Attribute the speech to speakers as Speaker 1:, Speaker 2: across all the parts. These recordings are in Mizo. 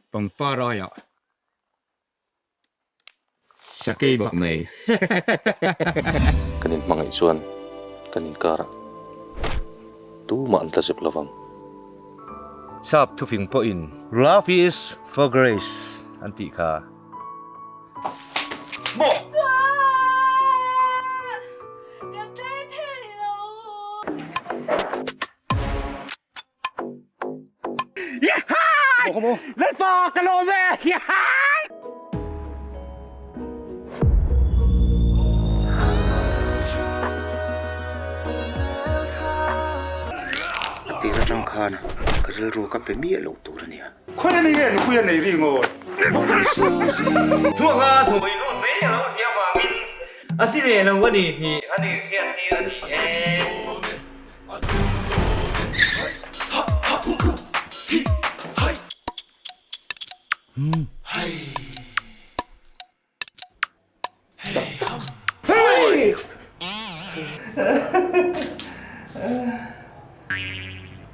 Speaker 1: Pangpar aiah sakei bak nei.
Speaker 2: Kan inhmangaih chuan kan inkarah tumah an tla zep lovang.
Speaker 3: Sap thufing pawhin Love is for grace an tih kha.
Speaker 4: Maw!
Speaker 5: Chuan ka tlei thei lo.
Speaker 4: Lalpa ka lawm e!
Speaker 6: A tir atang khan ka rilru ka pe miah lo tur a nia.
Speaker 7: Khawi mi nge nupui a nei ri ngaw?
Speaker 8: Chhuanga thawmei lut mai a lo tia vangin a ti leh lo a ni tih a ni hriat tir a ni e.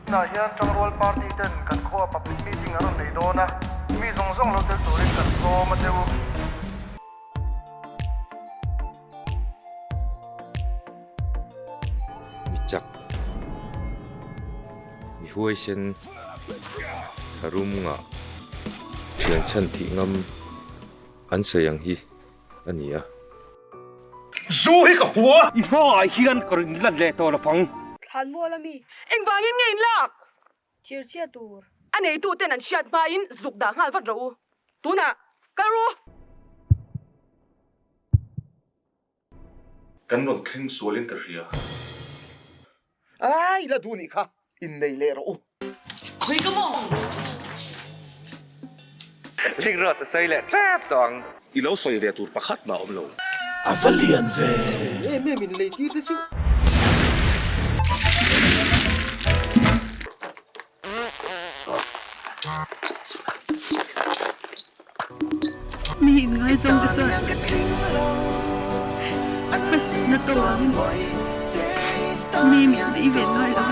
Speaker 9: Tunah hian Tangrual Party ten kan khua public meeting an rawn nei dawn a, mi zawng zawng lo tel turin kan sawm a che u.
Speaker 3: Mi chak, mi huaisen, tharum ngah, thian chhan thih ngam an sawi ang hi a ni a.
Speaker 4: Zu hi ka hua! I hmaah hian ka rawn inlan leh tawh lovang.
Speaker 5: Thlanmual a mi.
Speaker 10: Engvangin nge in lak?
Speaker 5: Thirchhia tur.
Speaker 10: A neitu ten an hriat hmain zuk dah nghal vat rawh u. Tunah kal ru!
Speaker 2: Kan rawn thleng sualin ka hria.
Speaker 11: Ai la duh nih kha innei leh rawh u.
Speaker 10: Khawi ka maw?
Speaker 8: Ring rawt a sawi leh tep tawh ang.
Speaker 2: I lo sawi ve tur pakhat mah awm lo.
Speaker 12: A va lian ve.
Speaker 11: Em em in lei tir te chu.
Speaker 13: Mi inngaizawng te chuan na tawngin mi mit nei ve ngai lo.